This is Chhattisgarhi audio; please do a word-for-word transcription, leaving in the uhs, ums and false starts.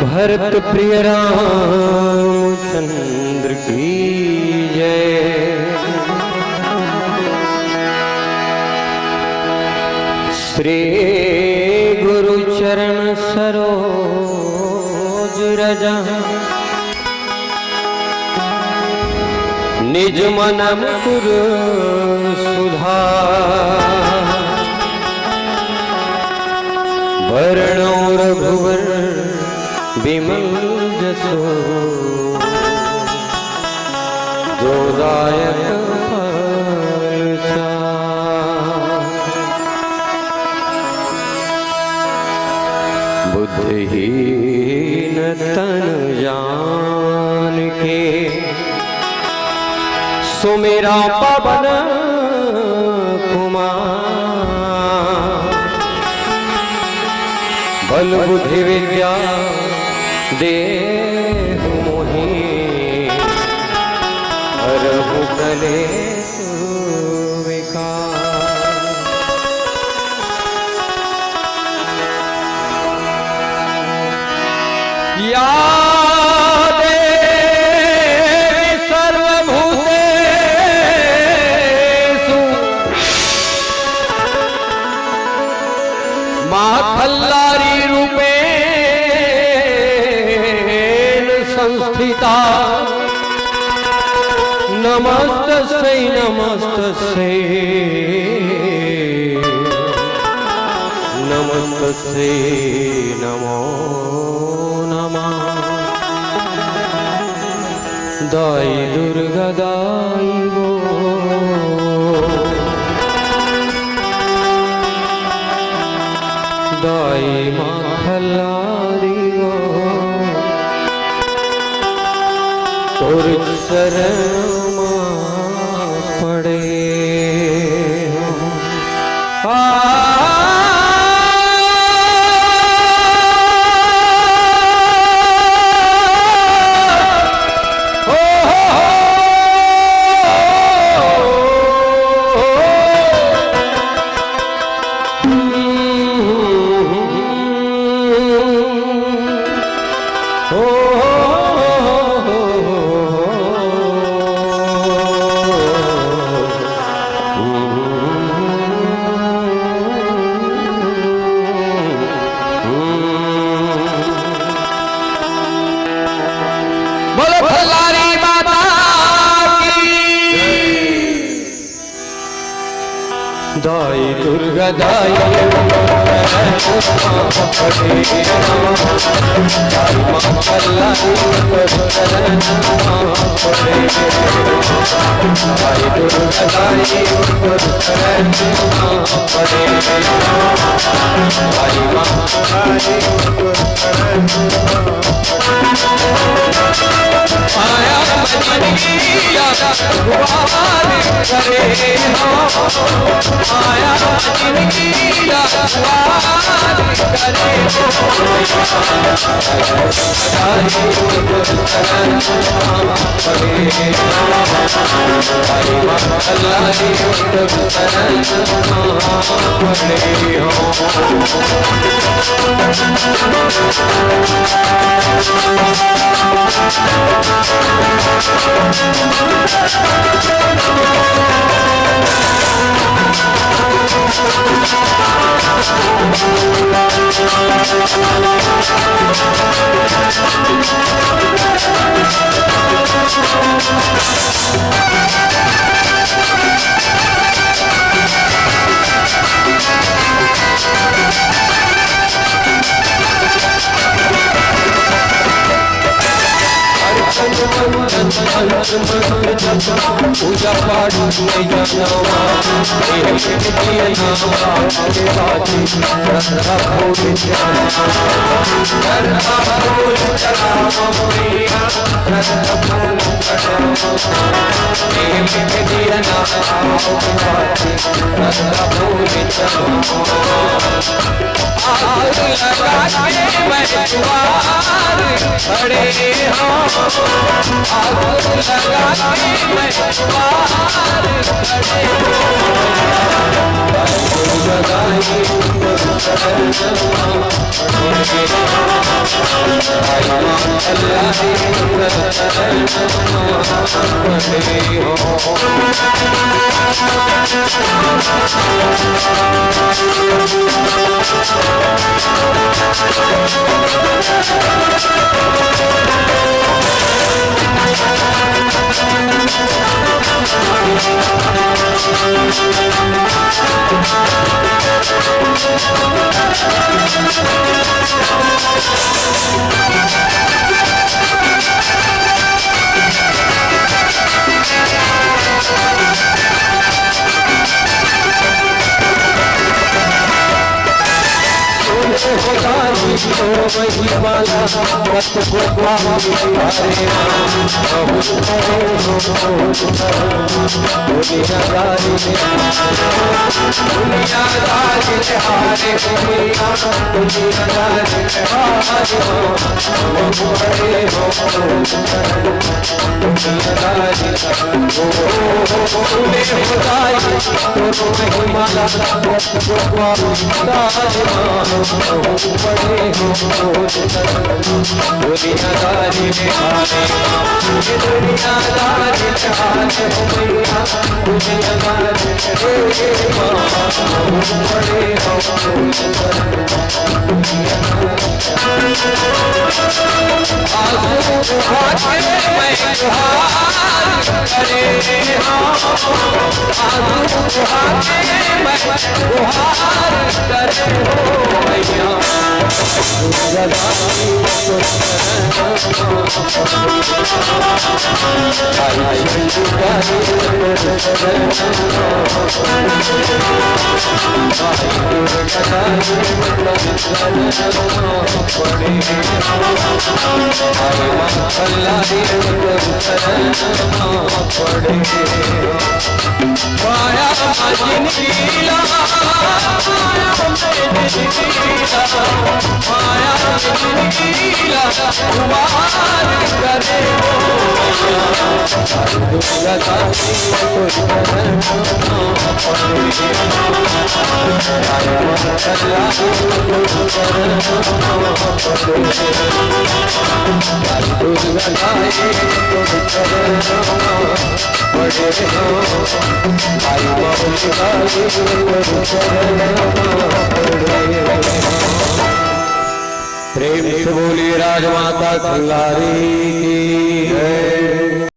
भरत प्रिय रामचंद्र की जय। श्री गुरु चरण सरोज रज, निज मन मुकुर सुधार। बरनउँ रघुबर बिमल जसु, जो दायक फल चार। बुद्धिहीन तन जान के, सुमिरौं पवन कुमार। बल बुद्धि विद्या देहु मोहि, हरहु कलेस विकार। या देवी सर्वभूतेषु, माँ खल्लारी रूपेण संस्थिता। नमस्तस्यै, नमस्तस्यै, नमस्तस्यै, नमो नमः। दाई दुर्गा दाई वो, दाई माँ खल्लारी वो, तोर चरण मा पड़े हँव। आ, ओ हो हो। बोलो भंडारी माता की। दाई दुर्गा दाई, पूजा पाठ में जाना, प्रेम से बोलिए राजमाता कल्लारी की जय।